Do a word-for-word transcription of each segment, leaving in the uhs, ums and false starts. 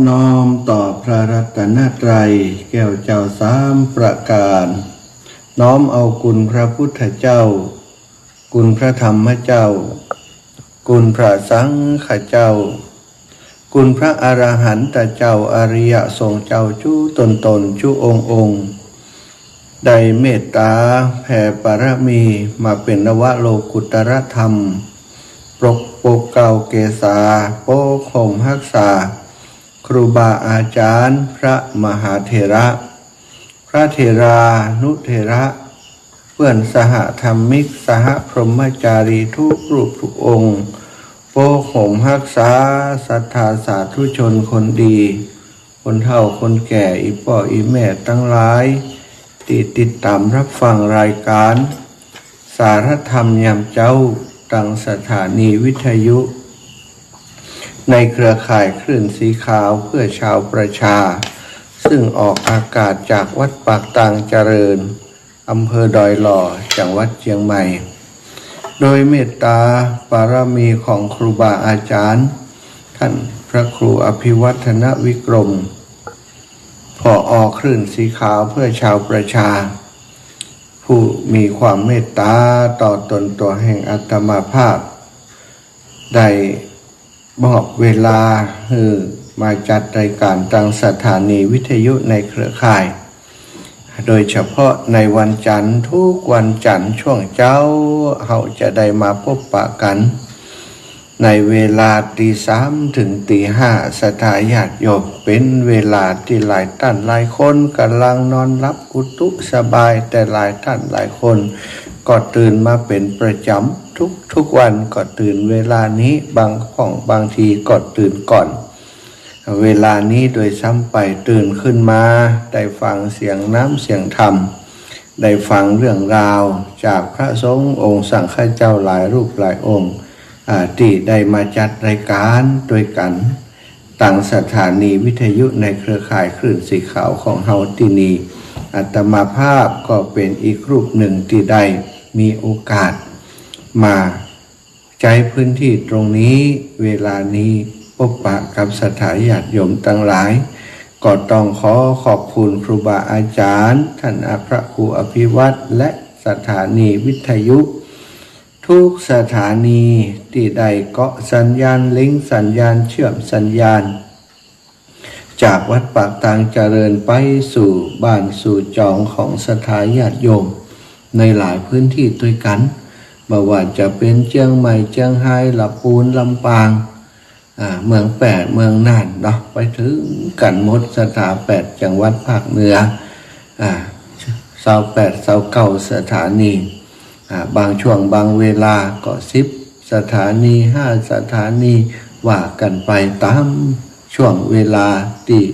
น้อมต่อพระรัตนตรัยแก้วเจ้าสามประการ น้อมเอาคุณพระพุทธเจ้า คุณพระธรรมเจ้า คุณพระสังฆเจ้า คุณพระอรหันตเจ้า อริยสงฆ์เจ้าจุ๊ตนๆ จุ๊องค์ๆ ได้เมตตาแผ่ปารมีมาเป๋นนวโลกุตตรธรรม ปกปกเกล้าเกษา ปกห่มฮักษา ครูบาอาจ๋ารย์ พระมหาเถระ พระเถรานุเถระ เปื้อนสหธรรมิก สหพรหมจารี ทุกรูปทุกองค์ ปกห่มฮักษาศรัทธาสาธุชนคนดี คนเฒ่าคนแก่ อี่ป้ออี่แม่ตังหลาย ตี้ติดต๋ามฮับฟังรายก๋าน สารธรรมยามเจ๊า ตางสถานีวิทยุ ในเครือข่ายคลื่นสีขาวเพื่อชาวประชา ซึ่งออกอากาศจากวัดปากตางเจริญ อำเภอดอยหล่อ จังหวัดเจียงใหม่ โดยเมตตาปารมีของครูบาอาจ๋ารย์ ท่านพระครูอภิวัฒนวิกรม ผอ.คลื่นสีขาวเพื่อชาวประชา ผู้มีความเมตตาต่อต๋นตั๋วแห่งอาตมาภาพ ได้มอบเวลาหื้อมาจัดรายก๋านตางสถานีวิทยุในเครือข่าย โดยเฉพาะในวันจันทร์ ทุกวันจันทร์ช่วงเจ๊า เฮาจะได้มาปบปะกั๋น ในเวลาตีสามเถิงตีห้า ศรัทธาญาติโยม เป๋นเวลาตี้หลายต้านหลายคนก่ำลังนอนหลับกุตุสบาย แต่หลายต้านหลายคนก็ตื่นมาเป๋นประจ๋ำ ทุกๆ วันก็ตื่นเวลานี้ บางพ่องบางทีก็ตื่นก่อน เวลานี้โดยซ้ำไป ตื่นขึ้นมา ได้ฟังเสียงน้ำเสียงธรรม ได้ฟังเรื่องราวจากพระสงฆ์องค์สังฆเจ้าหลายรูปหลายองค์ อ่า ตี้ได้มาจัดรายก๋านตวยกั๋น ตางสถานีวิทยุในเครือข่ายคลื่นสีขาวของเฮาตี้นี่ อาตมาภาพก็เป๋นอีกรูปนึ่งตี้ได้มีโอกาสมาใจ๊พื้นตี้ตรงนี้ เวลานี้ปบปะกับศรัทธาญาติโยมตังหลาย ก็ต้องขอขอบคุณครูบาอาจ๋ารย์ ท่านพระครูอภิวัฒน์ และสถานีวิทยุ ทุกสถานีตี้ได้เกาะสัญญาณ ลิงก์สัญญาณ เชื่อมสัญญาณ จากวัดปากตางเจริญไปสู่บ้านสู่จองของศรัทธาญาติโยม ในหลายพื้นตี้ตวยกั๋น บ่ว่าจะเป๋นเจียงใหม่ เจียงฮาย ละปูน ลำปาง อ่า เมืองแป้ เมืองน่านเนาะ ไปเถิงกั๋นหมด ศรัทธาแปดจังหวัดภาคเหนือ อ่า ซาวแปด ซาวเก้าสถานี อ่า บางช่วงบางเวลาก็สิบสถานี ห้าสถานี ว่ากั๋นไปต๋ามช่วงเวลาตี้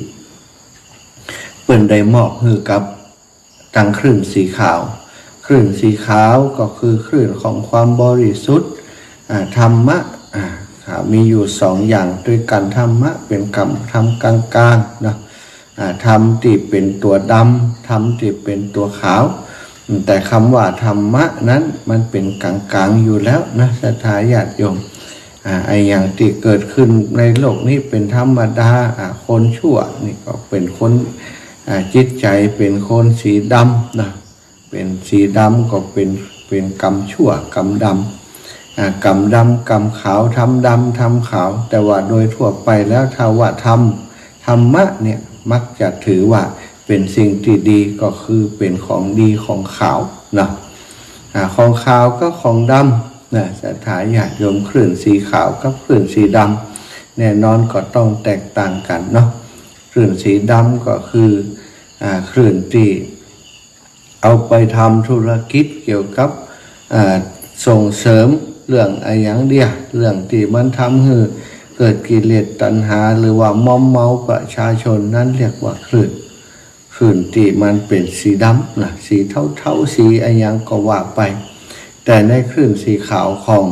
เปิ้นได้มอบหื้อกับ ตางคลื่นสีขาว คลื่นสีขาวก็คือคลื่นของความบริสุทธิ์ อ่า ธรรมะ อ่า ค่ะ มีอยู่สองอย่างตวยกั๋น ธรรมะเป๋นกำ ธรรมกลางๆ เนาะ อ่า ธรรมตี้เป๋นตั๋วดำ ธรรมตี้เป๋นตั๋วขาว อืม แต่กำว่าธรรมะนั้นมันเป๋นกลางๆ อยู่แล้วนะ ศรัทธาญาติโยม อ่า ไอ้อย่างตี้เกิดขึ้นในโลกนี้เป๋นธรรมดา อ่า คนชั่วนี่ก็เป๋นคน อ่า จิตใจ๋เป๋นคนสีดำนะ เป๋นสีดำก็เป๋น เป๋นกำชั่วกำดำ อ่า กำดำกำขาว ธรรมดำธรรมขาว แต่ว่าโดยทั่วไปแล้วถ้าว่าธรรม ธรรมะเนี่ยมักจะถือว่าเป๋นสิ่งตี้ดี ก็คือเป๋นของดีของขาวนะ อ่า ของขาวกับของดำนะ ศรัทธาญาติโยม คลื่นสีขาวกับคลื่นสีดำ แน่นอนก็ต้องแตกต่างกั๋นเนาะ คลื่นสีดำก็คือ อ่า คลื่นตี้ เอาไปทำธุรกิจเกี่ยวกับ อ่า ส่งเสริมเรื่องอะหยังเดีย เรื่องตี้มันทำหื้อเกิดกิเลสตัณหา หรือว่ามอมเมาประชาชน นั้นเรียกว่าคลื่น คลื่นตี้มันเป๋นสีดำนะ สีเทาๆ สีอะหยังก็ว่าไป แต่ในคลื่นสีขาวของ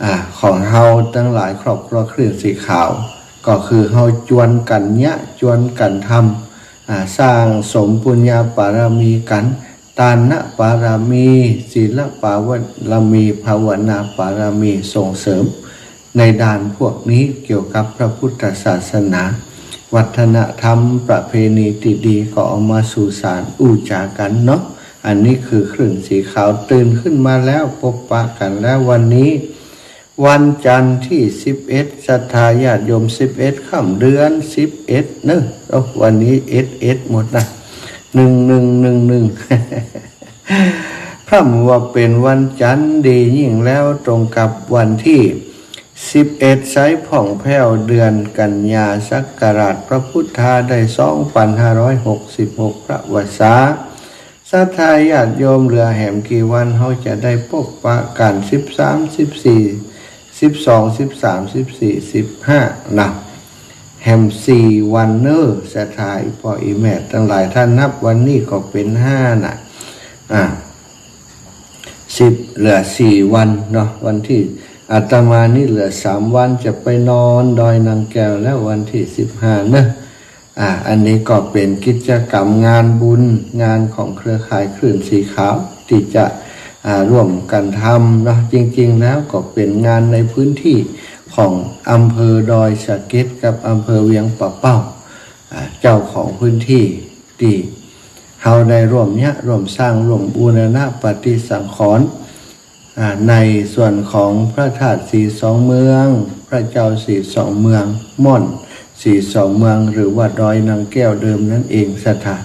อ่า ของเฮาตังหลายครอบครัวคลื่นสีขาว ก็คือเฮาจวนกั๋นเยียะ จวนกั๋นทำ อ่า สร้างสมปุญญาปารมีกั๋น ตานปารมี ศีลปารมี ภาวนาปารมี ส่งเสริมในด้านพวกนี้เกี่ยวกับพระพุทธศาสนา วัฒนธรรมประเพณีตี้ดีก็เอามาสู่สารอู้จ๋ากั๋นเนาะ อันนี้คือคลื่นสีขาวตื่นขึ้นมาแล้ว ปบปะกั๋นแล้ววันนี้ วันจันทร์ตี้สิบเอ็ด ศรัทธาญาติโยม สิบเอ็ดค่ำเดือนสิบเอ็ดเนาะ เอ้า วันนี้เอ็ดเอ็ดหมดนะ หนึ่งหนึ่งหนึ่งหนึ่ง พร่ำว่าเป๋นวันจันทร์ดียิ่งแล้ว ตรงกับวันตี้สิบเอ็ด ไซร้ผ่องแผ้ว เดือนกันยา ศักราชพระพุทธาได้ สองปันห้าร้อยหกสิบหก พระวรรษา ศรัทธาญาติโยม เหลือแหมกี่วันเฮาจะได้ปบปะกั๋น สิบสาม สิบสี่ สิบสอง สิบสาม สิบสี่ สิบห้า นะ แหมสี่วันเน่อ ศรัทธาอี่ป้ออี่แม่ตังหลาย ถ้านับวันนี้ก็เป๋นห้าน่ะ อ่า สิบ เหลือสี่วันเนาะ วันตี้ อาตมานี่เหลือสามวัน จะไปนอนดอยนางแก้วแล้ว วันตี้สิบห้าเนาะ อ่า อันนี้ก็เป๋นกิจกรรมงานบุญ งานของเครือข่ายคลื่นสีขาว ตี้จะ อ่า ร่วมกั๋นทำเนาะ จริงๆ แล้วก็เป๋นงานในพื้นตี้ของอำเภอดอยสะเก็ดกับอำเภอเวียงป่าเป้า อ่า เจ้าของพื้นตี้ ตี้เฮาได้ร่วมเยียะร่วมสร้างร่วมบูรณะปฏิสังขรณ์ อ่า ในส่วนของพระธาตุสีสองเมือง พระเจ้าสีสองเมือง ม่อนสีสองเมือง หรือว่าดอยนางแก้วเดิมนั่นเอง ศรัทธา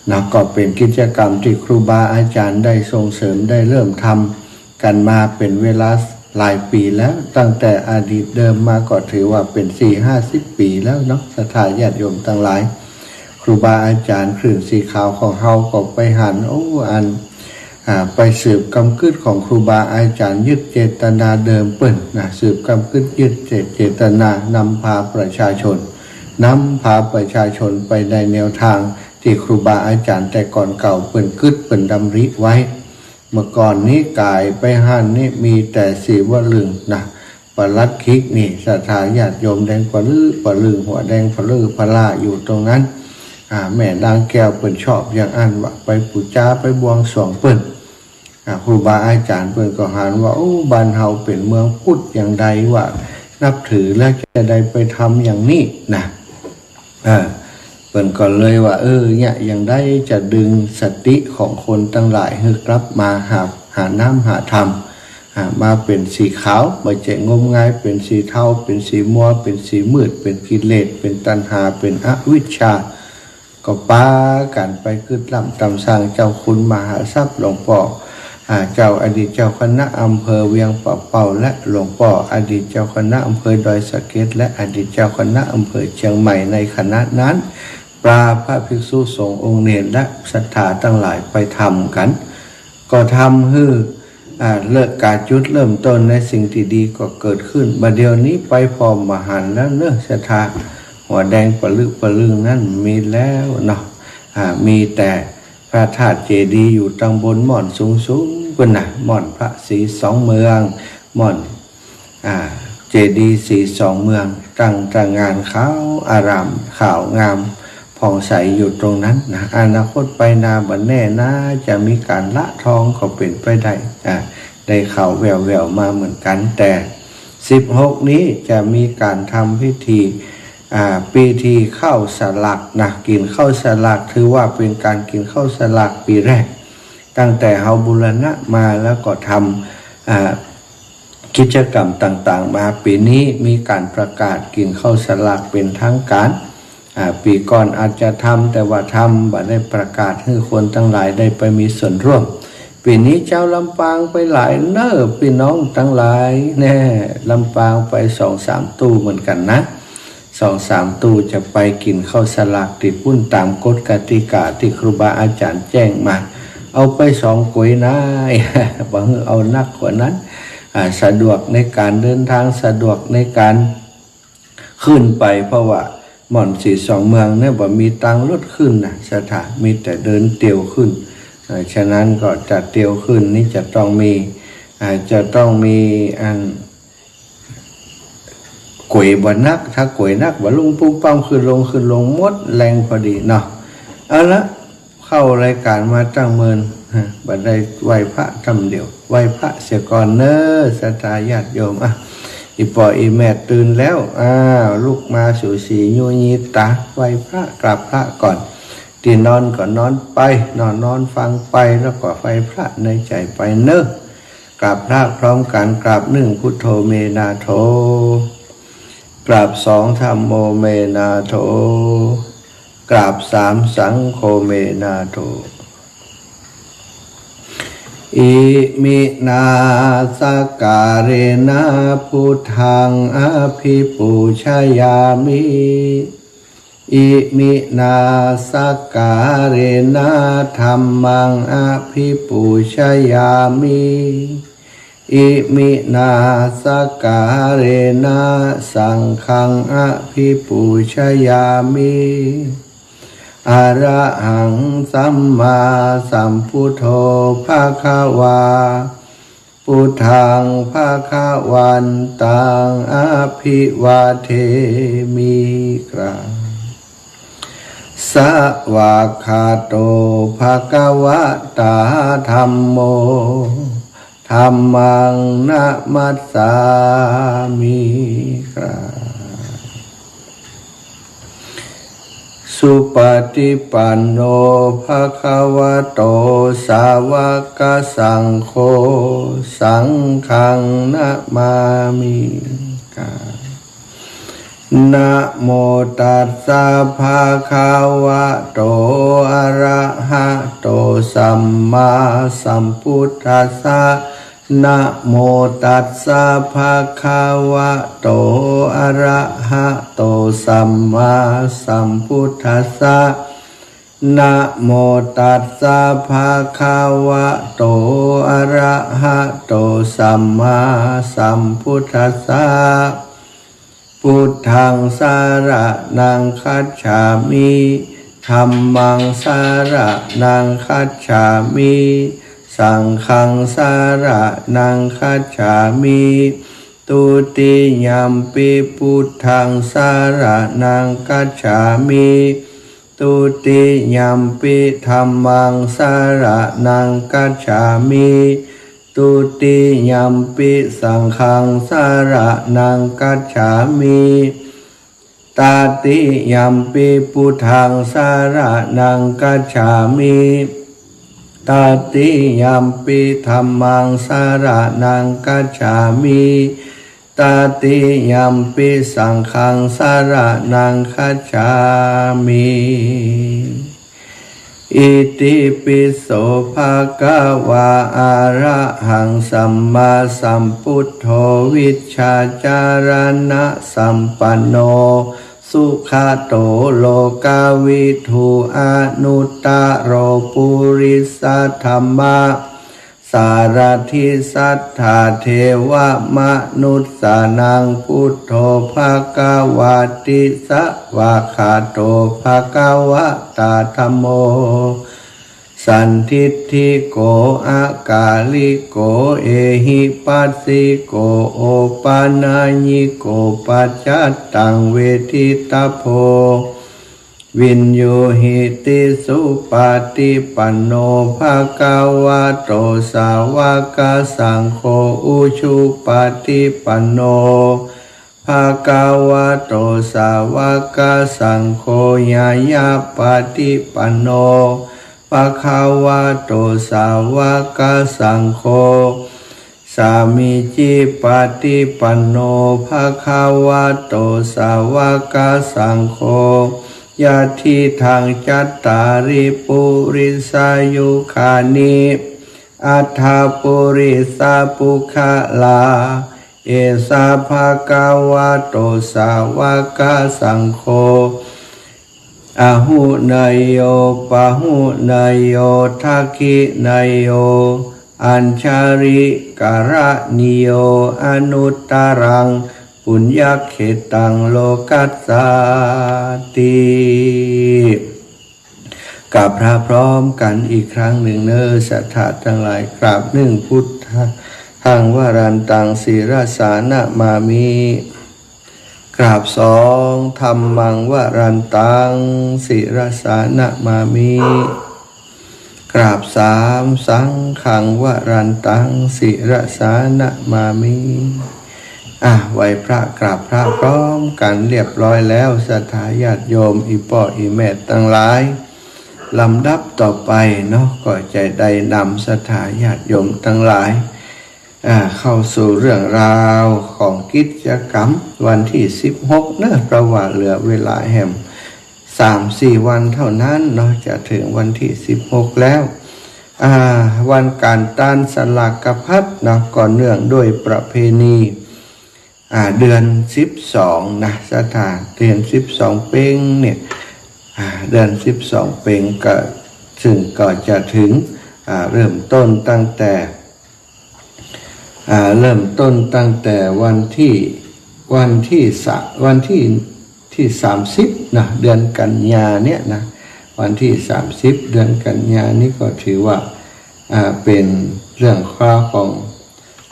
นะ ก็เป๋นกิจกรรมตี้ครูบาอาจ๋ารย์ได้ส่งเสริม ได้เริ่มทำกั๋นมาเป๋นเวลาหลายปี๋แล้ว ตั้งแต่อดีตเดิมมาก็ถือว่าเป๋นสี่ห้าสิบปี๋แล้วเนาะ ศรัทธาญาติโยมตังหลาย ครูบาอาจ๋ารย์คลื่นสีขาวของเฮาก็ไปหัน โอ้ อัน อ่า ไปสืบกำกึ๊ดของครูบาอาจ๋ารย์ ยึดเจตนาเดิมเปิ้นนะ สืบกำกึ๊ดยึดเจตนานำพาประชาชน นำพาประชาชนไปในแนวตางตี้ครูบาอาจ๋ารย์แต่ก่อนเก่าเปิ้นกึ๊ดเปิ้นดำริไว้ เมื่อก่อนนี้ก๋ายไปหั้นนี่มีแต่ศิวลึงนะ ปลัดขิกนี่ ศรัทธาญาติโยม แดงปะลื้อปะลึง หัวแดงปะลื้อปะล่าอยู่ตรงนั้น อ่า แม่นางแก้วเปิ้นชอบอย่างอั้นว่า ไปปู๋จาไปบวงสรวงเปิ้น อ่า ครูบาอาจ๋ารย์เปิ้นก็หันว่า โอ้ บ้านเฮาเป๋นเมืองพุทธอย่างใดว่า นับถือแล้วจะได้ไปทำอย่างนี้นะ เออ เปิ้นก็เลยว่า เออ เนี่ย อย่างใดจะดึงสติของคนตังหลายหื้อกลับมาหา หาน้ำหาธรรม อ่า มาเป๋นสีขาว บ่ใจ้งมงายเป๋นสีเทา เป๋นสีมัว เป๋นสีมืด เป๋นกิเลส เป๋นตัณหา เป๋นอวิชชา ก็ปากั๋นไปกึ๊ดล่ำต๋ามสั่งเจ้าคุณมหาทรัพย์หลวงป้อ อ่า เจ้าอดีตเจ้าคณะอำเภอเวียงป่าเป้า และหลวงป้ออดีตเจ้าคณะอำเภอดอยสะเก็ด และอดีตเจ้าคณะอำเภอเชียงใหม่ในขณะนั้น ปาพระภิกษุสงฆ์องค์เณรและศรัทธาตังหลายไปทำกั๋น ก็ทำหื้อ อ่า เริ่ม ก๋าจุดเริ่มต้นในสิ่งตี้ดีก็เกิดขึ้น บ่าเดี่ยวนี้ไปผ่อมบ่หันแล้วเนาะ ศรัทธา หัวแดงปะลึกปะลึงนั้นมีแล้วเนาะ อ่า มีแต่พระธาตุเจดีย์อยู่ตางบนม่อนสูงๆ ปุ้นนะ ม่อนพระสีสองเมือง ม่อน อ่า เจดีย์สีสองเมือง ตั้งตางานขาวอาราม ขาวงาม ผ่องใสอยู่ตรงนั้นนะ อนาคตไปหน้าบ่แน่นะ จะมีก๋านละทองก็เป๋นไปได้ อ่า ได้ข่าวแว่วๆ มาเหมือนกั๋น แต่สิบหกนี้จะมีก๋านทำพิธี อ่า พิธีข้าวสลากนะ กิ๋นข้าวสลาก ถือว่าเป๋นก๋านกิ๋นข้าวสลากปี๋แรก ตั้งแต่เฮาบูรณะมาแล้วก็ทำ อ่า กิจกรรมต่างๆ มา ปี๋นี้มีก๋านประกาศกิ๋นข้าวสลากเป๋นทางก๋าน อ่า ปี๋ก่อนอาจจะทำ แต่ว่าทำบ่ได้ประกาศหื้อคนตังหลายได้ไปมีส่วนร่วม ปี๋นี้จาวลำปางไปหลายเน่อ ปี้น้องตังหลายแน่ ลำปางไปสองสามตู้เหมือนกั๋นนะ สองสามตู้จะไปกิ๋นข้าวสลากตี้ปุ้นต๋ามกฎกติกาตี้ครูบาอาจ๋ารย์แจ้งมา เอาไปสองก๋วยนะ บ่หื้อเอานักกว่านั้น อ่า สะดวกในก๋านเดินตาง สะดวกในก๋านขึ้นไป เพราะว่าม่อนสีสองเมืองเนี่ยบ่มีตางรถขึ้นนะ ศรัทธา มีแต่เดินเตียวขึ้น เอ่อ ฉะนั้นก็จะเตียวขึ้นนี่จะต้องมี อ่า จะต้องมีอัน ก๋วยบ่นัก ถ้าก๋วยนักบ่ลุ่งปุ้มป้าม ขึ้นลง ขึ้นลงหมดแฮงพอดีเนาะ เอาละ เข้ารายก๋านมาตั้งเมิน ฮะ บ่ได้ไหว้พระกำเดียว ไหว้พระเสียก่อนเน่อ ศรัทธาญาติโยม อ่ะ อี่ป้ออี่แม่ตื่นแล้ว อ้าว ลุกมาสูสียูยีต๋า ไหว้พระ กราบพระก่อน ตี้นอนก็นอนไป นอนนอนฟังไป แล้วก็ไหว้พระในใจ๋ไปเนาะ กราบพระพร้อมกั๋น กราบนึ่ง พุทโธ เม นาโถ กราบสอง ธัมโม เม นาโถ กราบสาม สังโฆ เม นาโถ อิมินา สักการะ พุทธัง อภิปูชยามิ อิมินา สักการะ ธัมมัง อภิปูชยามิ อิมินา สักการะ สังฆัง อภิปูชยามิ อะระหัง สัมมาสัมพุทโธ ภะคะวา พุทธัง ภะคะวันตัง อภิวาเทมิ กราบ สวากขาโต ภะคะวะตา ธัมโม ธัมมัง นะมัสสามิ กราบ สุปฏิปันโน ภะคะวะโต สาวกสังโฆ สังฆัง นะมามิ กราบ นะโมตัสสะ ภะคะวะโต อะระหะโต สัมมาสัมพุทธัสสะ นะโมตัสสะ ภะคะวะโต อะระหะโต สัมมาสัมพุทธัสสะ นะโมตัสสะ ภะคะวะโต อะระหะโต สัมมาสัมพุทธัสสะ พุทธัง สะระณัง คัจฉามิ ธัมมัง สะระณัง คัจฉามิ สังฆัง สะระณัง คัจฉามิ ทุติยัมปิ พุทธัง สะระณัง คัจฉามิ ทุติยัมปิ ธัมมัง สะระณัง คัจฉามิ ทุติยัมปิ สังฆัง สะระณัง คัจฉามิ ตติยัมปิ พุทธัง สะระณัง คัจฉามิ ตติยัมปิ ธัมมัง สะระณัง คัจฉามิ ตติยัมปิ สังฆัง สะระณัง คัจฉามิ อิติปิโส ภะคะวา อะระหัง สัมมาสัมพุทโธ วิชชาจารณสัมปันโน สุขะโต โลกวิทู อนุตตะโร ปุริสะธัมมะ สารถิ สัตถาเทวะมนุสสานัง พุทโธ ภะคะวาติ สวากขาโต ภะคะวะตา ธัมโม สันทิฏฐิโก อะกาลิโก เอหิปัสสิโก โอปะนัยญิโก ปัจจัตตัง เวทิตะโพ วิญญูหิติ สุปะฏิปันโน ภะคะวะโต สาวกสังโฆ อุชุปะฏิปันโน ภะคะวะโต สาวกสังโฆ ญาณปะฏิปันโน ภะคะวะโต สาวกสังโฆ สามีจิปะฏิปันโน ภะคะวะโต สาวกสังโฆ ยะทิฏฐัง จัตตาริ ปุริสายุคานิ อัฏฐะปุริสะปุคคละ เอสะ ภะคะวะโต สาวกสังโฆ อาหุเนยโย ปะหุเนยโย ทักขิเนยโย อัญชะลิกะระณิโย อนุตตะรัง ปุญญะเขตตัง โลกัสสาติ กราบพระพร้อมกั๋นอีกครั้งนึ่งเนาะ ศรัทธาตังหลาย กราบนึ่ง พุทธัง วรันตัง ศิรสา นะมามิ กราบสอง ธัมมัง วรันตัง ศิรสา นะมามิ กราบสาม สังฆัง วรันตัง ศิรสา นะมามิ อ่ะ ไหว้พระกราบพระพร้อมกั๋นเรียบร้อยแล้ว ศรัทธาญาติโยม อี่ป้ออี่แม่ตังหลาย ลำดับต่อไปเนาะ ก็จะได้นำศรัทธาญาติโยมตังหลาย อ่า เข้าสู่เรื่องราวของกิจกรรมวันตี้สิบหกเนาะ เพราะว่าเหลือเวลาแหมสามสี่วันเท่านั้นเนาะ จะเถิงวันตี้สิบหกแล้ว อ่า วันก๋านตานสลากพัดเนาะ ก็เนื่องด้วยประเพณี อ่า เดือนสิบสองนะ ศรัทธา เดือนสิบสองเป็งเนี่ย อ่า เดือนสิบสองเป็งก็ ซึ่งก็จะเถิง อ่า เริ่มต้นตั้งแต่ อ่า เริ่มต้นตั้งแต่วันตี้ วันตี้สะ วันตี้ ตี้สามสิบนะ เดือนกันยาเนี่ยนะ วันตี้สามสิบ เดือนกันยานี่ก็ถือว่า อ่า เป๋นเรื่องคราวของ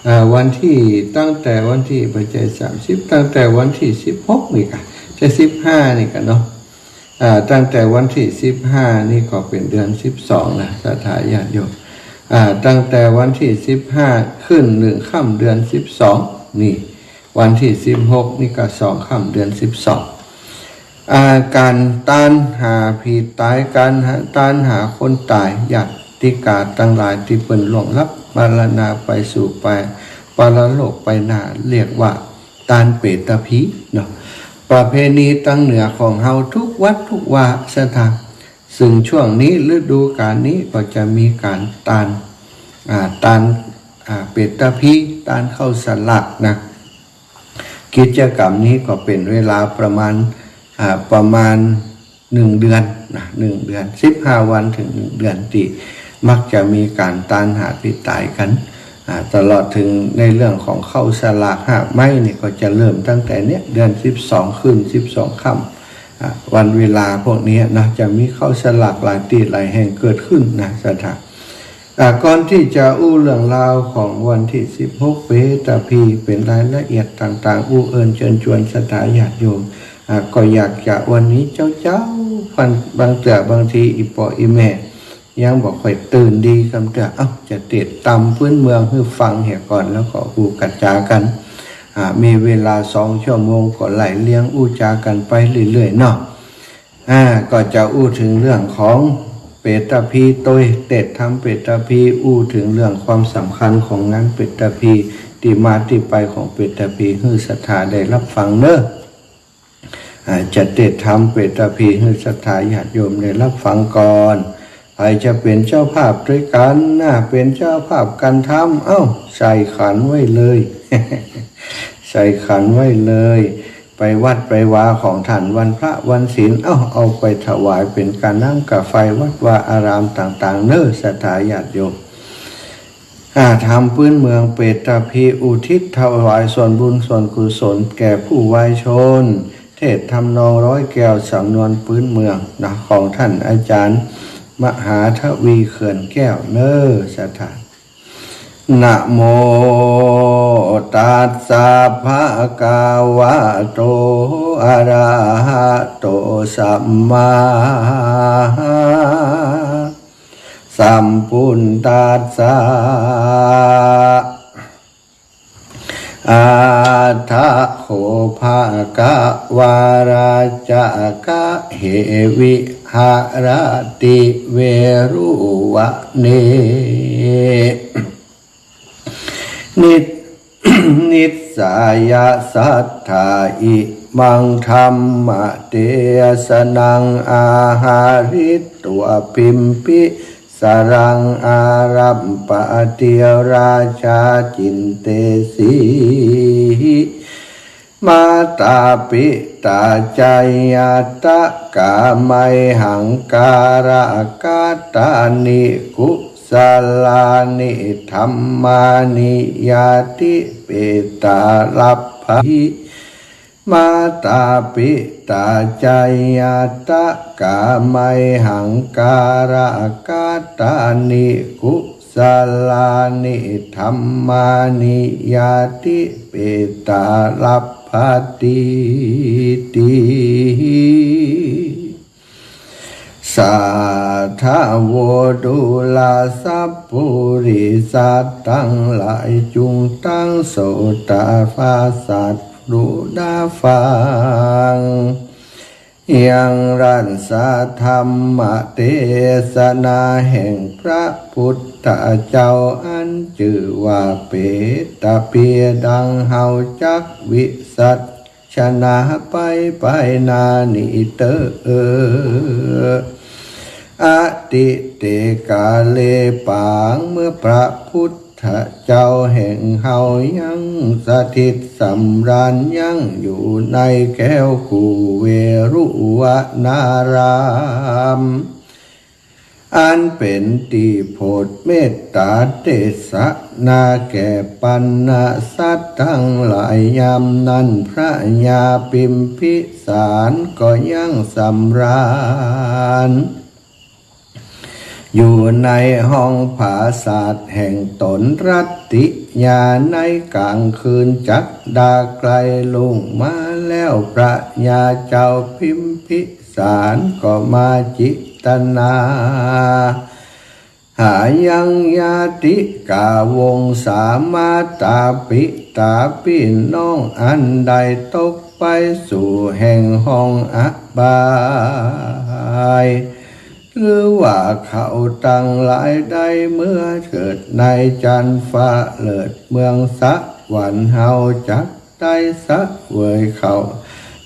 อ่า วันตี้ ตั้งแต่วันตี้ บ่ใจ้สามสิบ ตั้งแต่วันตี้สิบหกนี่ก่ะ จะสิบห้านี่ก่ะเนาะ อ่า ตั้งแต่วันตี้สิบห้านี่ก็เป๋นเดือนสิบสองนะ ศรัทธาญาติโยม อ่า ตั้งแต่วันตี้สิบห้าขึ้นหนึ่งค่ำเดือนสิบสองนี่ วันตี้สิบหกนี่ก็สองค่ำเดือนสิบสอง อ่า ก๋านตานหาผีต๋าย ก๋านหา ตานหาคนต๋าย ญาติกาตังหลายตี้เปิ้นล่วงลับมรณาไปสู่ไปปรโลกไปหน้า เรียกว่าตานเปตผีเนาะ ประเพณีตังเหนือของเฮาทุกวัดทุกวา ศรัทธา ซึ่งช่วงนี้ฤดูก๋าลนี้ก็จะมีก๋านตาน อ่า ตาน อ่า เปตผี ตานข้าวสลากนะ กิจกรรมนี้ก็เป๋นเวลาประมาณ อ่า ประมาณหนึ่งเดือนนะ หนึ่งเดือน สิบห้าวันเถิงหนึ่งเดือน ตี้มักจะมีก๋านตานหาผีต๋ายกั๋น อ่า ตลอดเถิงในเรื่องของข้าวสลากหากไม้นี่ก็จะเริ่มตั้งแต่เนี่ย เดือนสิบสองขึ้นสิบสองค่ำ อ่า วันเวลาพวกนี้นะ จะมีข้าวสลากหลายตี้หลายแห่งเกิดขึ้นนะ ศรัทธา อ่า ก่อนตี้จะอู้เรื่องราวของวันตี้สิบหกเปตผี เป๋นรายละเอียดต่างๆ อู้เอิญเจิญจวนศรัทธาญาติโยม อ่า ก็อยากจะวันนี้เจ๊าๆ บาง บางเตื้อบางทีอี่ป้ออี่แม่ยังบ่ค่อยตื่นดีกำเตื้อ เอ้า จะเตศตำปื๊นเมืองหื้อฟังเหียก่อน แล้วก็อู้กระจากั๋น อ่า มีเวลาสองชั่วโมงก็ไล่เลียงอู้จากั๋นไปเรื่อยๆ เนาะ อ่า ก็จะอู้เถิงเรื่องของเปตผีโตย เตศตำเปตผี อู้เถิงเรื่องความสำคัญของงานเปตผี ตี้มาตี้ไปของเปตผี หื้อศรัทธาได้ฮับฟังเนาะ อ่า จะเตศตำเปตผีหื้อศรัทธาญาติโยมได้ฮับฟังก่อน ใผจะเป๋นเจ้าภาพตวยกั๋นนะ เป๋นเจ้าภาพก๋านตำ เอ้า ใส่ขันไว้เลย ใส่ขันไว้เลย ไปวัดไปวาของต้านวันพระวันศีล เอ้า เอาไปถวายเป๋นก๋าน้ำก๋าไฟวัดวาอารามต่างๆ เนาะ ศรัทธาญาติโยม อ่า ตำปื๊นเมืองเปตผี อุทิศถวายส่วนบุญส่วนกุศลแก่ผู้วายชน เทศน์ทำนองร้อยแก้วสำนวนปื๊นเมืองนะ ของต้านอาจ๋ารย์มหาทวีเขื่อนแก้วเนาะ ศรัทธา นะโมตัสสะภะคะวะโต อะระหะโต สัมมาสัมพุทธัสสะ อะถะโข ภะคะวา รัจจคะ เห วิหะระติ เวรุวะเน นิส นิสสะยะสัตถา อิมังธัมมะเตสะนัง อะหะริตวา พิมพิสารัง อารัมปะติราชา จินเตสี มาตาปิตาจาญาตะ กาไมหังการะกะตานิ กุสลานิธัมมานิ ญาติเปตาลัพพะติ มาตาปิตาจาญาตะ กาไมหังการะกะตานิ กุสลานิธัมมานิ ญาติเปตาลัพพะติติ ส สาธโว ดูราสัปปุริสะตังหลาย จุ่งตังโสตปาสัตว์ ดูดาฟัง ยังรัสธรรมเตสนาแห่งพระพุทธเจ้า อันจื้อว่าเปตเปีย ดังเฮาจักวิสัชนาไปไปนานี้เต๊อะ อติเตกาเล ปางเมื่อพระพุทธเจ้าแห่งเฮายังสถิตสำราญยังอยู่ในแคว้นกุเวรุวนาราม อันเป๋นตี้โผดเมตต๋าเตสนาแก่ปรรณสัตว์ตังหลาย ยามนั้นพระญาปิมพิสารก็ยังสำราญ อยู่ในห้องผาสาทแห่งต๋น รัตติยา ในก๋างคืนจักดาใกล้รุ่งมาแล้ว พระญาเจ้าปิมพิสารก็มาจิตนา หายังญาติกาวงศา มาต๋าปิต๋าปี้น้อง อันได้ตกไปสู่แห่งห้องอบาย หรือว่าเขาตังหลายได้เมื่อเถิดในจันฟ้าเลิศเมืองสวรรค์ เฮาจักได้เสวยเขา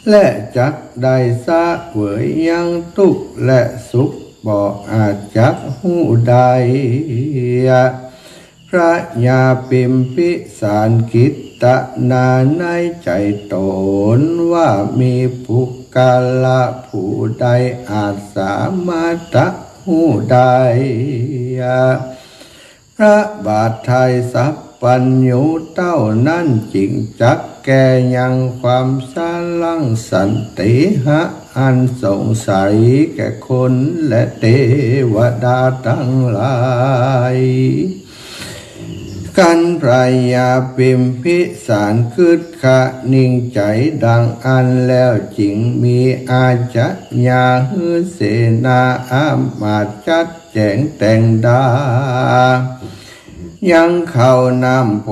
และจักได้เสวยยังตุ๊กข์และสุข บ่อาจจักฮู้ได้ พระญาปิมพิสารคิดตนาในใจ๋ต๋นว่า มีปุคคละผู้ใดอาจสามารถจะฮู้ได้ พระบาทไทยสัพพัญญูเต้านั้นจึงจักแก้ยังความสลังสันติหะอันสงสัยแก่คนและเตวดาตังหลาย กันพระญาปิมพิสารกึ๊ดคะนิ่งใจ๋ดังอั้นแล้ว จึงมีอาชญาหื้อเสนาอามาตย์จัดแจ๋งแต่งดา ยังข้าวน้ำโภ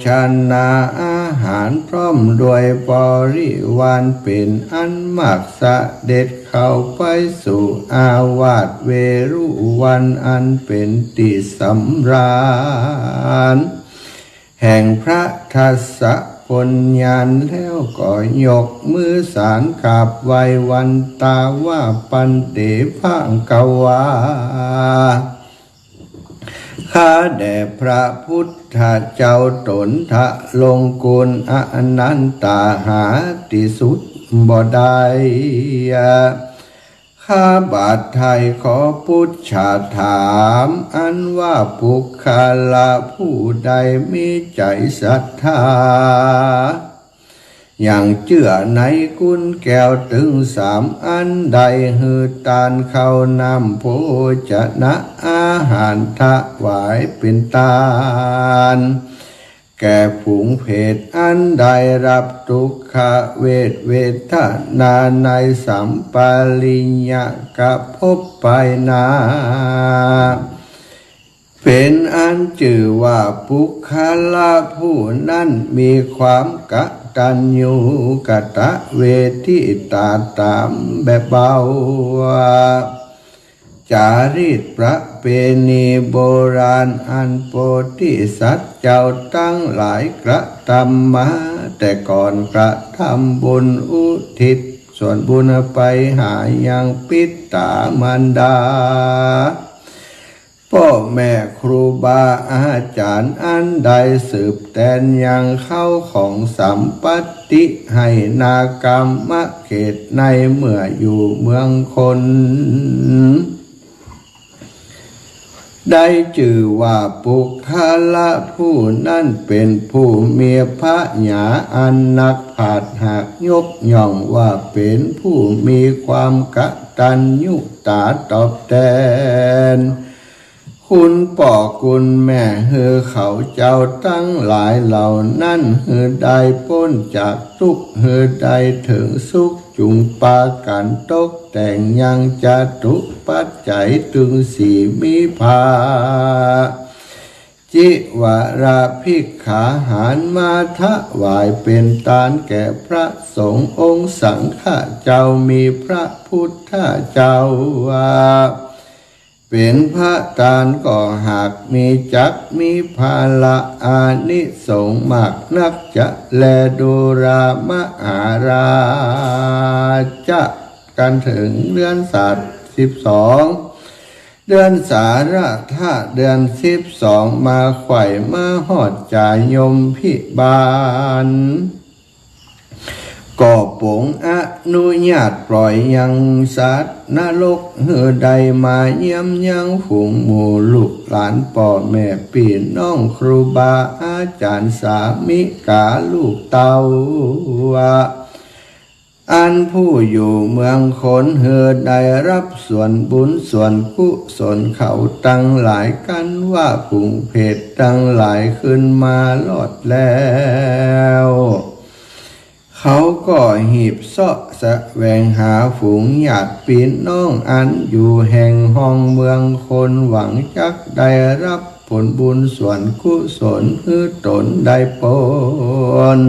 ชนาอาหารพร้อมด้วยบริวารเป๋นอันมาก เสด็จเข้าไปสู่อาวาสเวรุวันอันเป๋นตี้สำราญ แห่งพระทัสสะพลญาณแล้วก็ยกมือสานกราบไหว้วันตาว่า ปันเตภะคะวา ข้าแด่พระพุทธเจ้าต๋นทะลงกูลอนันตา หาตี้สุดบ่ได้ ข้าบาทไทยขอปุจฉาถาม อันว่าปุคคละผู้ใดมีใจ๋ศรัทธา อย่างเจื้อในกุนแก้วตึงสามอันได้หื้อตานข้าวน้ำโภชนะอาหารถวายเป๋นตาน แก่ฝูงเพศอันได้ฮับตุ๊กขเวทเวทนาในสัมปริญญกภพภายหน้า เป๋นอันจื้อว่าปุคคละผู้นั้นมีความกตัญญูกตเวทิตาต๋ามแบบเบา จารีตประเพณีโบราณอันโพธิสัตว์เจ้าตังหลายกระทำมาแต่ก่อน กระทำบุญอุทิศส่วนบุญไปหายังปิต๋ามารดา ป้อแม่ครูบาอาจารย์อันได้สืบแตนยังเข้าของสัมปัตติให้นากามเขตในเมื่ออยู่เมืองคน ได้จื้อว่าปุคคละผู้นั้นเป๋นผู้มีผญาอันนักผาดหากยกย่องว่าเป๋นผู้มีความกตัญญูตาตอบแตน คุณป้อคุณแม่ หื้อเขาเจ้าตังหลายเหล่านั้น หื้อได้ป๊นจากตุ๊กข์ หื้อได้เถิงสุข จุ่งปากั๋นตกแต่งยังจตุปัจจัยตึงสี่ มีผ้า จีวร ภิกขาหาร มาถวายเป๋นตานแก่พระสงฆ์ องค์สังฆะเจ้า มีพระพุทธเจ้าว่า เป๋นประธาน ก็หากมีจักมีผละอานิสงส์มากนักจะแล ดูรา มหาราชะ กันเถิงเดือนสา สิบสอง เดือนสาระทะ เดือนสิบสอง มาไขว่มาฮอดจายมพิบาล ก็ปรงอนุญาตปล่อยยังสัตว์นรก หื้อได้มาเยี่ยมยังฝูงหมู่ลูกหลานป้อแม่ปี้น้องครูบาอาจ๋ารย์สามิกาลูกเต้า อันผู้อยู่เมืองคน หื้อได้ฮับส่วนบุญส่วนกุศลเขาตังหลาย กันว่าฝูงเปรตตังหลายขึ้นมารอดแล้ว เขาก็หีบเซาะแสวงหาฝูงญาติปี้น้องอันอยู่แห่งห้องเมืองคน หวังจักได้ฮับผลบุญส่วนกุศล หื้อตนได้ป๊น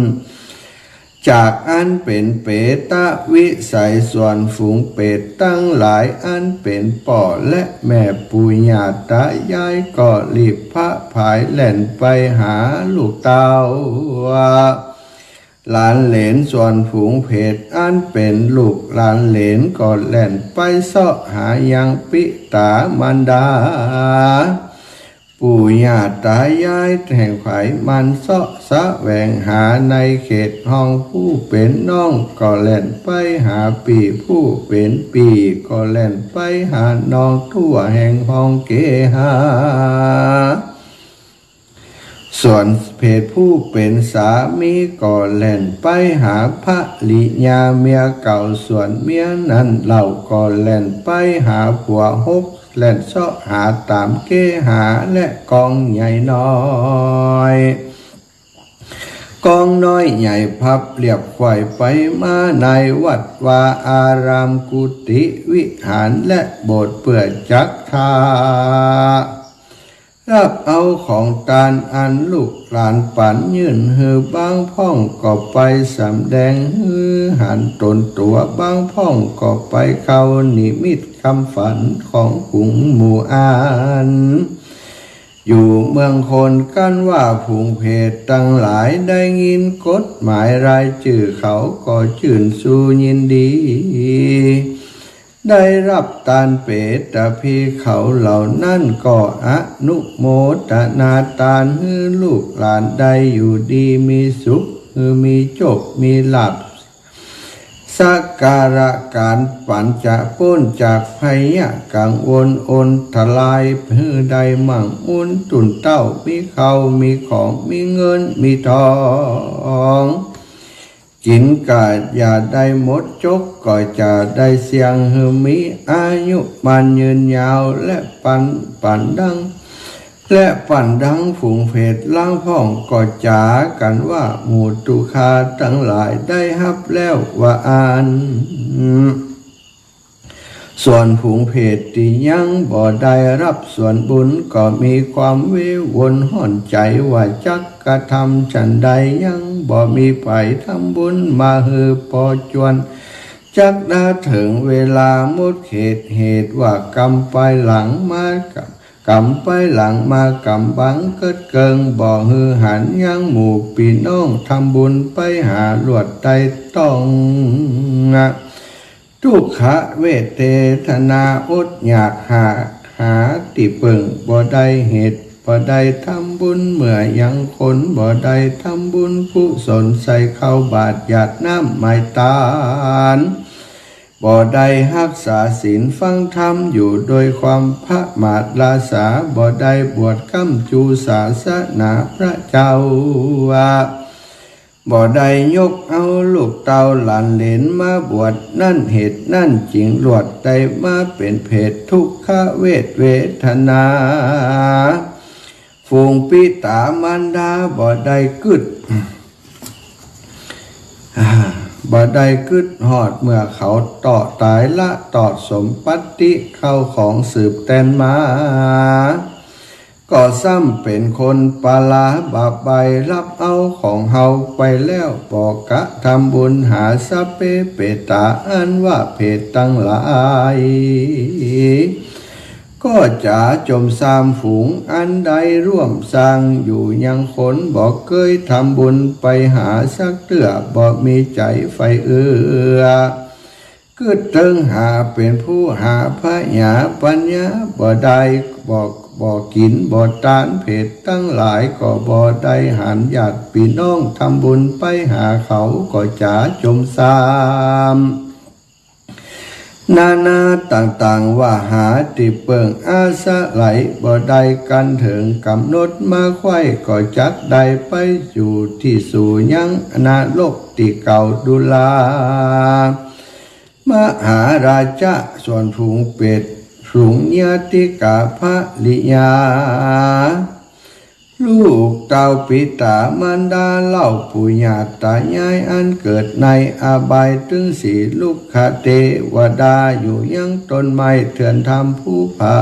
จากอันเป๋นเปรตวิสัย ส่วนฝูงเปรตตังหลายอันเป๋นป้อและแม่ปู่ย่าตายาย ก็รีบผะผายแล่นไปหาลูกเต้า หลานเหลน ส่วนฝูงเปรตอันเป๋นลูกหลานเหลน ก็แล่นไปเซาะหายังปิต๋ามารดา ปู่ย่าตายายแห่งใผมันเซาะแสวงหาในเขตห้อง ผู้เป๋นน้องก็แล่นไปหาปี้ ผู้เป๋นปี้ก็แล่นไปหาน้อง ทั่วแห่งห้องเกหา ส่วนเปรตผู้เป๋นสามีก็แล่นไปหาภริยาเมียเก่า ส่วนเมียนั้นเล่าก็แล่นไปหาผัวหก แล่นเซาะหาต๋ามเกหาและกองใหญ่น้อย กองน้อยใหญ่พับเรียบไขว่ไปมาในวัดวาอารามกุฏิวิหารและโบสถ์ เปื้อจักถา ฮับเอาของตานอันลูกหลานปั๋นยื่นหื้อ บางพ่องก็ไปสำแดงหื้อหันต๋นตั๋ว บางพ่องก็ไปเข้านิมิตคำฝันของฝูงหมู่อันอยู่เมืองคน กันว่าฝูงเปรตตังหลายได้ยินกฎหมายรายจื้อเขาก็จื้นซู่ยินดี ได้ฮับตานเปรตภิกขุเขาเหล่านั้น ก็อนุโมทนาตานหื้อลูกหลานได้อยู่ดีมีสุข หื้อมีโชคมีลาภ สักการะก๋านปั๋นจะป๊นจากภัยกังวลอันตราย หื้อได้มั่งมูนตุ๊นเต้า มีข้าวมีของ มีเงินมีทอง กิ๋นก็อย่าได้หมดจก ก็จะได้เสี้ยงหื้อมีอายุมั่นยืนยาว และปั๋น ปั๋นดัง และปั๋นดังฝูงเปรตลางพ่องก็จ๋ากั๋นว่า หมู่ตุ๊คาตังหลายได้ฮับแล้วว่าอั้น ส่วนฝูงเปรตตี้ยังบ่ได้ฮับส่วนบุญ ก็มีความวิวนฮ่อนใจ๋ว่าจักกระทำฉันใด ยังบ่มีใผทำบุญมาหื้อปอจวน จักดาเถิงเวลาหมดเขต เหตุว่ากำไปหลังมา กำไปหลังมากำบังเกิดเกิง บ่หื้อหันยังหมู่ปี้น้องทำบุญไปหาลวดได้ต้อง ตุ๊กขเวทนาอดอยากหา หาตี้เปิ้งบ่ได้ เหตุบ่ได้ทำบุญเมื่อยังคน บ่ได้ทำบุญกุศลใส่ข้าวบาตรหยาดน้ำไหม้ตาน บ่ได้ฮักษาศีลฟังธรรมอยู่โดยความประมาทลาสา บ่ได้บวชค้ำจู๋ศาสนาพระเจ้าว่า บ่ บ่ได้ยกเอาลูกเต้าหลานเหลนมาบวช นั้นเหตุนั้นจึงลวดได้มาเป๋นเปรตทุกขเวทเวทนา ฝูงปิต๋ามารดาบ่ได้กึ๊ด อ่า บ่ได้กึ๊ดฮอดเมื่อเขาเตาะต๋ายละตอดสมบัติเข้าของสืบแตนมา ก็ซ้ำเป๋นคนปาลาบาปใบ้ ฮับเอาของเฮาไปแล้ว บ่กระทำบุญหาสัพเพเปตา อันว่าเปรตตังหลาย ก็จ๋าจมซามฝูงอันได้ร่วมสร้างอยู่ยังคน บ่เกยทำบุญไปหาสักเตื้อ บ่มีใจ๋ใฝ่เอื้อ กึ๊ดเติงหาเป๋นผู้หาผญาปั๋ญญาบ่ได้ บ่ บ่กิ๋นบ่ตาน เปรตตังหลายก็บ่ได้หันญาติปี้น้องทำบุญไปหาเขา ก็จ๋าจมซาม นานาต่างๆ ว่าหาตี้เปิ้งอาศัยบ่ได้ กั๋นเถิงก๋ำหนดมาใคว่ ก็จักได้ไปสู่ตี้สู่ยังนรกตี้เก่าดูรา มหาราจะ ส่วนฝูงเปรต ฝูงญาติกาภริยา ลูกเต้าปิต๋ามารดาเล่า ปู่ย่าต๋ายายอันเกิดในอบาย ตึงสี่ลุกขเตวดา อยู่ยังต้นไม้เถื่อนถ้ำภูผา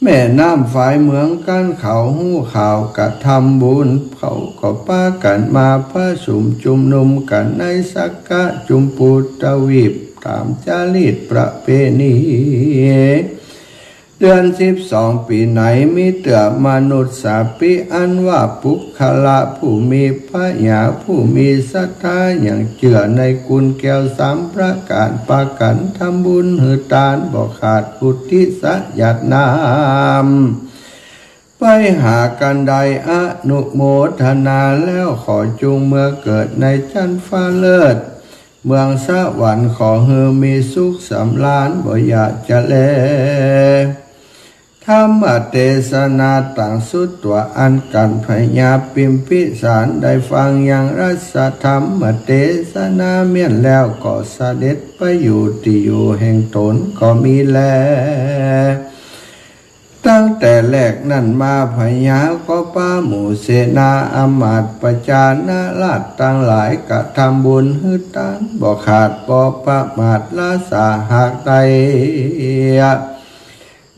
แม่น้ำฝายเมืองกั๋น เขาฮู้ข่าวกระทำบุญ เขาก็ปากั๋นมาผะสุมจุมนุมกั๋น ในสักกะจุมปูตวีป ต๋ามจารีตประเพณี เดือนสิบสองปี๋ไหน มีเตื้อมนุษย์สาปี อันว่าปุคคละผู้มีผญา ผู้มีศรัทธา ยังเจื้อในกุณแก้วสามประก๋าน ปากั๋นทำบุญหื้อตานบ่ขาด อุทิศญาติน้ำ ไปหากั๋นได้อนุโมทนาแล้ว ขอจุงเมือเกิดในจั๊นฟ้าเลิศ เมืองสวรรค์ ขอหื้อมีสุขสำราญ บ่อย่าจะแล ธรรมเตสนาตางสุดตั๋ว อันกั๋นพญาพิมพิสารได้ฟังยังรัสธรรมเตสนาเมี้ยนแล้ว ก็เสด็จไปอยู่ตี้อยู่แห่งต๋นก็มีแล ตั้งแต่แรกนั้นมา พญาก็ปาหมู่เสนาอำมาตย์ประจานาราษฎร์ตังหลาย กระทำบุญหื้อตานบ่ขาด บ่ประมาทละสา หากได้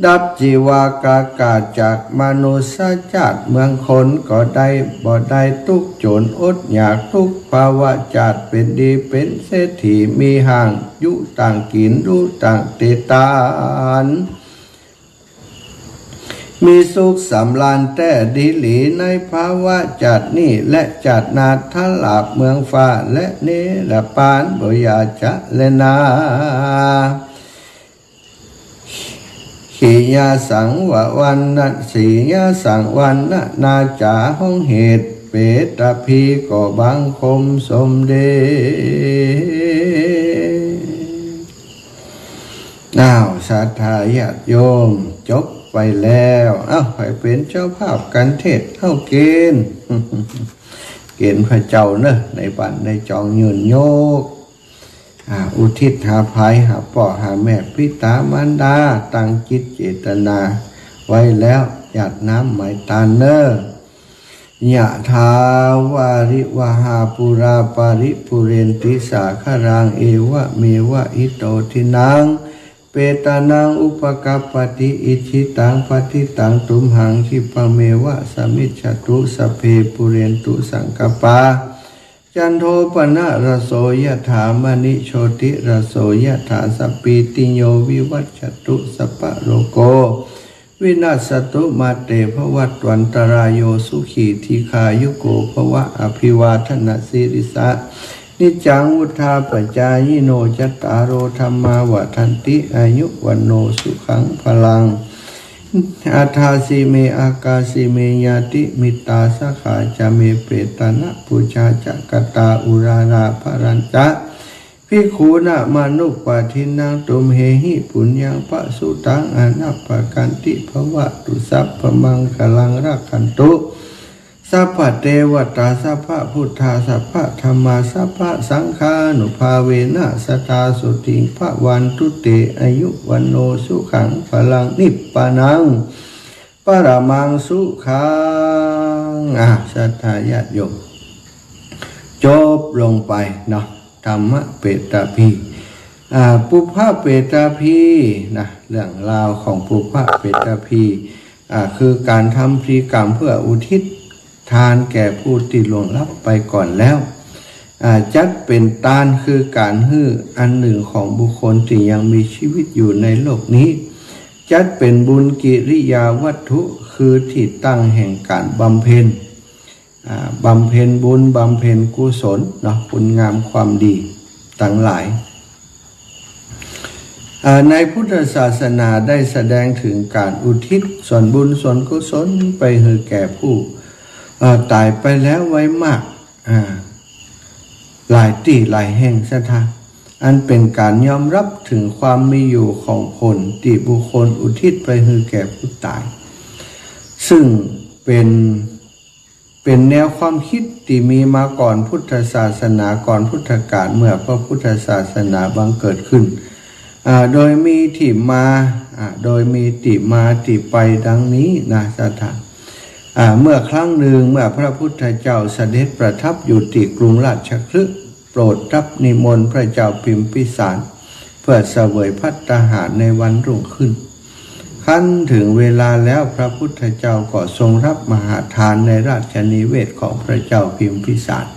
ดับจีวากากาศจากมนุษยชาติ เมืองคนก็ได้ บ่ได้ตุ๊กข์จ๋นอดอยาก ทุกภวชาติเป๋นดีเป๋นเศรษฐี มีห้างอยู่ต่างกิ๋น อยู่ต่างเตตาน มีสุขสำราญแต๊ดีหลี ในภวชาตินี้และชาติหน้า ถ้าลาภเมืองฟ้าและเนรปาน บ่อย่าจะแลนา ขียาสังวะวันนะ ขียาสังวันนะนาจ๋า ฮ้องเหตุเปตภี ก็บังคมสมเด็จ อ้าว ศรัทธาญาติโยม จบไปแล้ว อ้าว ใผเป๋นเจ้าภาพกั๋นเทศน์ เฮาเก๋ณฑ์ เก๋ณฑ์พระเจ้าเนอะ ในบ้านในจองยืนยก อ่า อุทิศหาใผ หาป้อหาแม่ ปิต๋ามารดา ตั้งจิตเจตนาไว้แล้ว หยาดน้ำไหมตานเนอะ ยะถาวาริวหาปูราปาริปูเรนติสาคารัง เอวะเมวะอิโตทินัง เปตานังอุปกัปปติ อิชิตังปัตถิตังตุมหัง ขิปปะเมวะสะมิชฌะตุ สัพเพปูเรนตุสังกัปปา จันโทปะนะระโส ยะถา มะณิโชติระโส ยะถา สัพพีติโยวิวัชชะตุ สัพพะโรโค วินัสสะตุ มาเตภวัตวันตะราโย สุขีทีฆายุโกภวะ อภิวาทะนะสีลิสสะ นิจจังวุฑฒาปะจายิโน จัตตาโรธัมมาวัฑฒันติ อายุวัณโณสุขังพะลัง อัฏฐาสีเม อาคาสีเม ญาติมิตตาสะขะจาเม เปตานะปูชาจะกะตา อุราราภะรัญจะ ภิกขุนะมานุปะทินนัง ตุมเหหิ ปุญญังปะสุตัง อะนะปะกันติ ภะวะตุ สัพพะมังคะลัง รักขันตุ สัพพะเตวะตา สัพพะพุทธา สัพพะธัมมา สัพพะสังฆานุภาเวนะ สะตา โสติง ภะวันตุ เต อายุ วัณโณ สุขัง พะลัง นิพพานัง ปะระมัง สุขัง อ่า ศรัทธาญาติโยม จบลงไปเนาะ ธัมมะเปตาภี อ่า ปุพพะเปตาภีนะ เรื่องราวของปุพพะเปตาภี อ่า คือก๋านทำพิธีกรรมเพื่ออุทิศทานแก่ผู้ตี้ล่วงลับไปก่อนแล้ว อ่า จัดเป๋นตาน คือก๋านหื้ออันนึ่งของบุคคลตี้ยังมีจีวิตอยู่ในโลกนี้ จัดเป๋นบุญกิริยาวัตถุ คือตี้ตั้งแห่งก๋านบำเพ็ญ อ่า บำเพ็ญบุญ บำเพ็ญกุศลเนาะ คุณงามความดีตังหลาย อ่า ในพุทธศาสนาได้แสดงเถิงก๋านอุทิศส่วนบุญส่วนกุศลไปหื้อแก่ผู้ เอ่อ ต๋ายไปแล้วไว้มาก อ่า หลายตี้หลายแห่ง ศรัทธา อันเป๋นก๋านยอมฮับเถิงความมีอยู่ของผลตี้บุคคลอุทิศไปหื้อแก่ผู้ต๋าย ซึ่งเป๋น เป๋นแนวความกึ๊ดตี้มีมาก่อนพุทธศาสนา ก่อนพุทธกาล เมื่อพระพุทธศาสนาบังเกิดขึ้น อ่า โดยมีตี้มา อ่า โดยมีตี้มาตี้ไปดังนี้นะ ศรัทธา อ่า เมื่อครั้งนึ่ง เมื่อพระพุทธเจ้าเสด็จประทับอยู่ตี้กรุงราชคฤห์ โปรดรับนิมนต์พระเจ้าพิมพิสาร เพื่อเสวยภัตตาหารในวันรุ่งขึ้น ครั้นเถิงเวลาแล้ว พระพุทธเจ้าก็ทรงรับมหาทานในราชนิเวศของพระเจ้าพิมพิสาร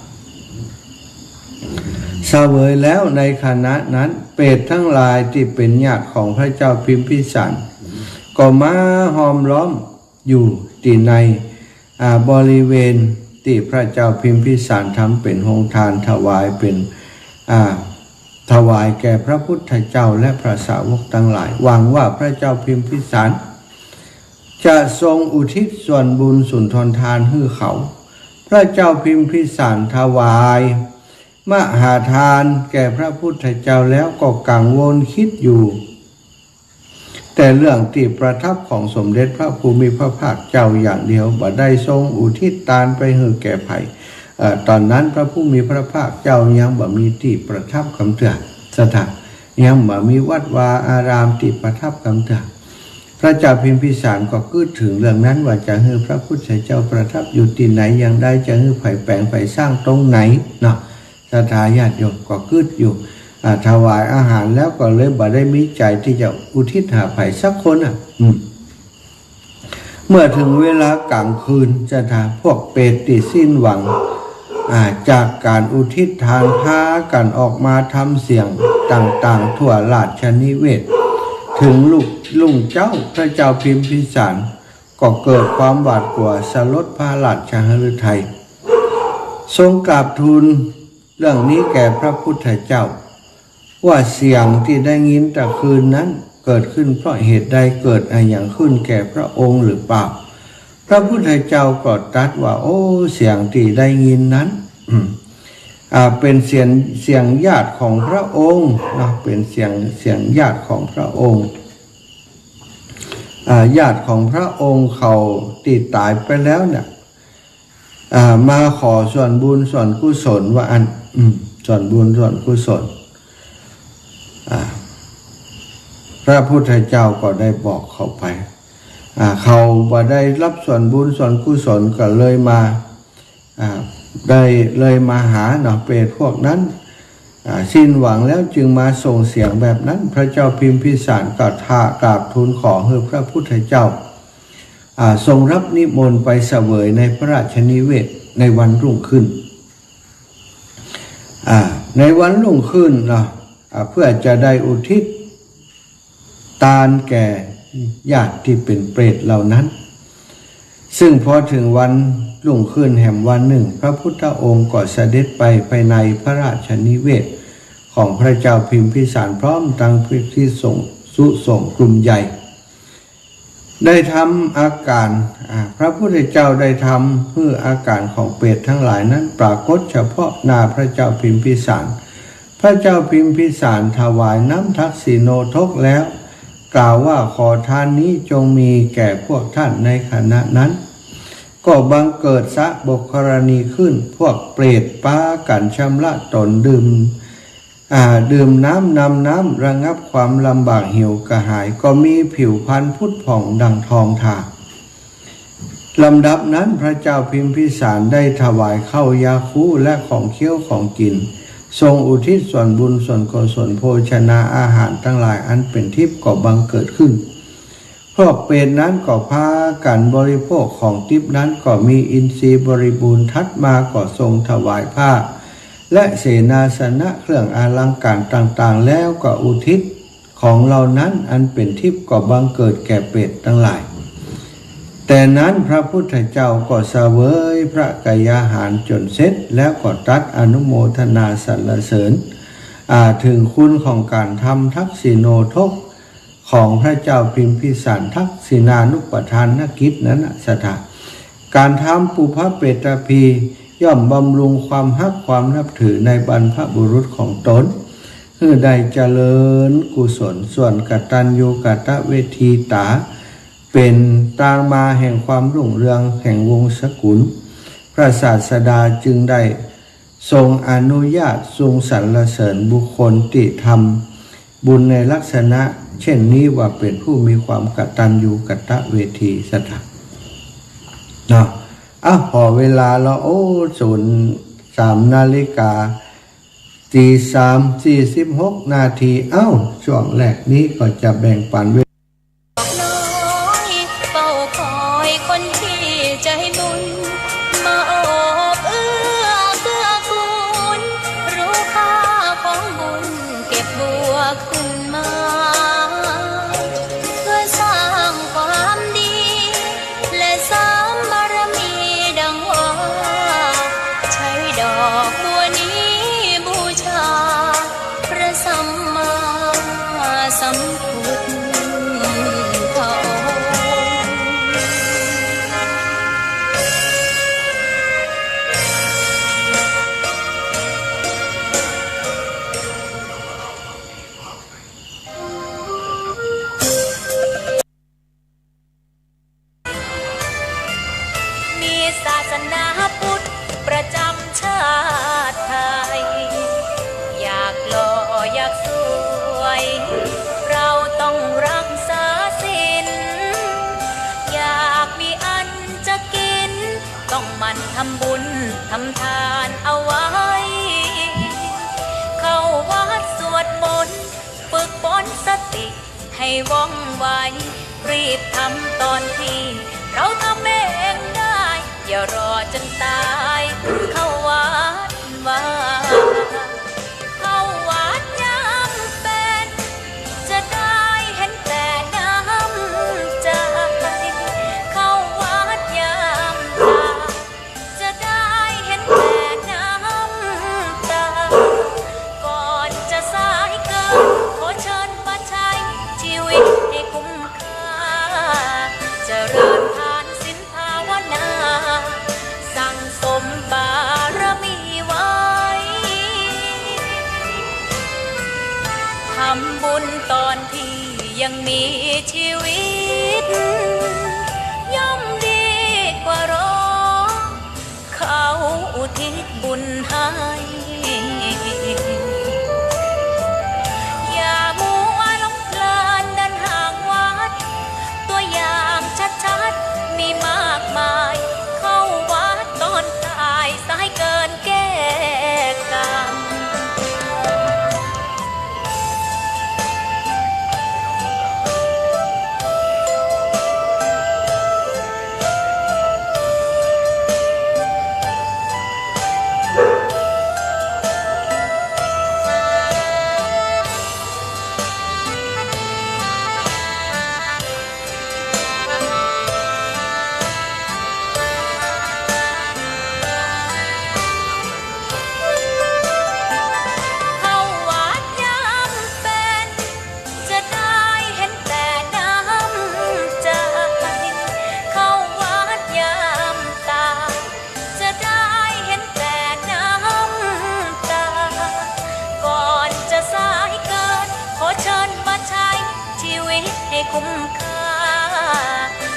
เสวยแล้วในขณะนั้น เปรตทั้งหลายตี้เป๋นญาติของพระเจ้าพิมพิสาร ก็มาห้อมล้อมอยู่ตี้ใน อ่า บริเวณตี้พระเจ้าพิมพิสารทำเป๋นโฮงทานถวายเป๋น อ่า ถวายแก่พระพุทธเจ้าและพระสาวกตังหลาย หวังว่าพระเจ้าพิมพิสารจะทรงอุทิศส่วนบุญสุนทรทานหื้อเขา พระเจ้าพิมพิสารถวายมหาทานแก่พระพุทธเจ้าแล้วก็กังวลกึ๊ดอยู่ แต่เรื่องตี้ประทับของสมเด็จพระผู้มีพระภาคเจ้าอย่างเดียว บ่ได้ทรงอุทิศตานไปหื้อแก่ใผ เอ่อ ต๋อนนั้นพระผู้มีพระภาคเจ้ายังบ่มีตี้ประทับกำเตื้อ ศรัทธา ยังบ่มีวัดวาอารามตี้ประทับกำเตื้อ พระเจ้าพิมพิสารก็กึ๊ดเถิงเรื่องนั้นว่าจะหื้อพระพุทธเจ้าประทับอยู่ตี้ไหนอย่างใด จะหื้อใผแป๋งใผสร้างตรงไหนเนาะ ศรัทธาญาติโยมก็กึ๊ดอยู่ อ่า ถวายอาหารแล้วก็เลยบ่ได้มีใจ๋ตี้จะอุทิศหาใผสักคนน่ะ อืม เมื่อเถิงเวลากลางคืน ศรัทธา พวกเปรตตี้สิ้นหวัง อ่า จากก๋านอุทิศทานพากั๋นออกมาทำเสียงต่างๆ ทั่วราชนิเวศน์ เถิงลุกรุ่งเจ๊าพระเจ้าพิมพิสารก็เกิดความหวาดกลัวสลดพระราชหฤทัย ทรงกราบทูลเรื่องนี้แก่พระพุทธเจ้า ว่าเสียงตี้ได้ยินแต่คืนนั้นเกิดขึ้นเพราะเหตุใด เกิดอะหยังขึ้นแก่พระองค์หรือเปล่า พระพุทธเจ้าก็ตรัสว่า โอ้ เสียงตี้ได้ยินนั้น อ่า เป๋นเสียง เสียงญาติของพระองค์นะ เป๋นเสียง เสียงญาติของพระองค์ อ่า ญาติของพระองค์เขาตี้ต๋ายไปแล้วเนี่ย อ่า มาขอส่วนบุญส่วนกุศลว่าอั้น อืม ส่วนบุญส่วนกุศล อ่า พระพุทธเจ้าก็ได้บอกเขาไป อ่า เขาบ่ได้ฮับส่วนบุญส่วนกุศลก็เลยมา อ่า ได้เลยมาหาเนาะ เปรตพวกนั้น อ่า สิ้นหวังแล้วจึงมาส่งเสียงแบบนั้น พระเจ้าพิมพิสารก็ทะ กราบทูลขอหื้อพระพุทธเจ้า อ่า ทรงฮับนิมนต์ไปเสวยในพระราชนิเวศน์ในวันรุ่งขึ้น อ่า ในวันรุ่งขึ้นเนาะ อ่า เพื่อจะได้อุทิศตานแก่ญาติตี้เป๋นเปรตเหล่านั้น ซึ่งพอเถิงวันรุ่งขึ้นแหมวันนึ่ง พระพุทธองค์ก็เสด็จไปภายในพระราชนิเวศน์ของพระเจ้าพิมพิสารพร้อมตังภิกษุสงฆ์ สุสงฆ์กลุ่มใหญ่ ได้ทำอาก๋าน อ่า พระพุทธเจ้าได้ทำหื้ออาก๋านของเปรตทั้งหลายนั้นปรากฏเฉพาะหน้าพระเจ้าพิมพิสาร พระเจ้าพิมพิสารถวายน้ำทักษิโณทกแล้ว กล่าวว่า ขอทานนี้จงมีแก่พวกท่านในขณะนั้น ก็บังเกิดสะบกกรณีขึ้น พวกเปรตปากั๋นชำระต๋น ดื่ม อ่า ดื่มน้ำนำน้ำระงับความลำบากหิวกระหาย ก็มีผิวพรรณผุดผ่องดังทองทา ลำดับนั้นพระเจ้าพิมพิสารได้ถวายข้าวยาคูและของเคี้ยวของกิ๋น ทรงอุทิศส่วนบุญส่วนกุศล โภชนาอาหารตังหลายอันเป๋นทิพย์ก็บังเกิดขึ้น พวกเปรตนั้นก็พากั๋นบริโภคของทิพย์นั้น ก็มีอินทรีย์บริบูรณ์ ถัดมาก็ทรงถวายผ้า และเสนาสนะเครื่องอลังก๋ารต่างๆ แล้วก็อุทิศของเหล่านั้นอันเป๋นทิพย์ก็บังเกิดแก่เปรตตังหลาย แต่นั้นพระพุทธเจ้าก็เสวยพระกยาหารจ๋นเสร็จ แล้วก็ตรัสอนุโมทนาสรรเสริญ อ่า เถิงคุณของก๋านทำทักษิโณทก ของพระเจ้าพิมพิสาร ทักษิณานุปทานกิจนั้นนะ สถา ก๋านทำปุพพเปตพี ย่อมบำรุงความฮักความนับถือในบรรพบุรุษของต๋น หื้อได้เจริญกุศล ส่วนกตัญญูกตเวทีต๋า เป๋นตางมาแห่งความรุ่งเรืองแห่งวงศ์สกุล พระศาสดาจึงได้ ทรงอนุญาตทรงสรรเสริญบุคคลตี้ทำบุญในลักษณะเช่นนี้ว่าเป๋นผู้มีความกตัญญูกตเวที สถา เนาะ อ้าว ผ่อเวลาแล้ว โอ้ ศูนย์ สามนาฬิกา ตีสาม สี่สิบหกนาที อ้าว ช่วงแรกนี้ก็จะแบ่งปันเว น้อยเฝ้าคอยคนที่ใจบุญ มาโอบเอื้อเกื้อกูล รู้ค่าของบุญเก็บบัวขึ้นมา เพื่อสร้างความดี และเสริมบารมีดังว่า ใช้ดอกบัวนี้บูชา พระสัมมาสัมพุทธองค์ มีศาสนาพุทธประจำชาติไทย อยากหล่ออยากสวย เราต้องรักษาศีล อยากมีอันจะกิน ต้องหมั่นทำบุญทำทานเอาไว้ เข้าวัดสวดมนต์ ฝึกฝนสติให้ว่องไว รีบทำตอนที่เราทำเองได้ อย่ารอจนตาย เข้าวัดวา เข้าวัดยามเป็น จะได้เห็นแต่น้ำใจ เข้าวัดยามตาย จะได้เห็นแต่น้ำตา ก่อนจะสายเกิน ขอเชิญมาใช้ชีวิตให้คุ้มค่า เจริญทานศีลภาวนา สั่งสมบารมีไว้ ทำบุญตอนที่ยังมีชีวิต ย่อมดีกว่ารอ เขาอุทิศบุญให้ อย่ามัวหลงเพลินเดินห่างวัด ตัวอย่างชัดๆ มีมากมาย เข้าวัดตอนตาย สายเกินแก้กรรม เข้าวัดยามเป็น จะได้เห็นแต่น้ำใจ เข้าวัดยามตาย จะได้เห็นแต่น้ำตา ก่อนจะสายเกิน ขอเชิญมาใช้ชีวิตให้คุ้มค่า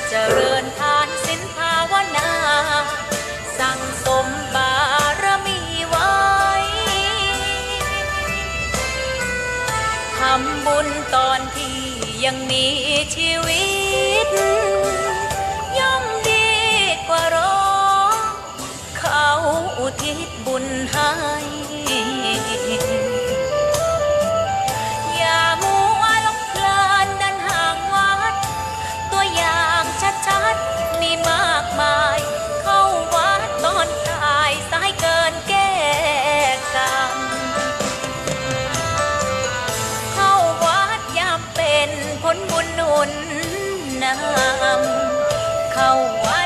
เจริญทานศีลภาวนา ชีวิตย่อมดีกว่าร้อง เขาอุทิศบุญให้ อย่ามัวหลงเพลินเดินห่างวัด ตัวอย่างชัดๆ มีมากมาย เข้าวัดตอนสาย สายเกินแก้กรรม เข้าวัดยามเป็น ผลบุญหนุนนำ เข้าวั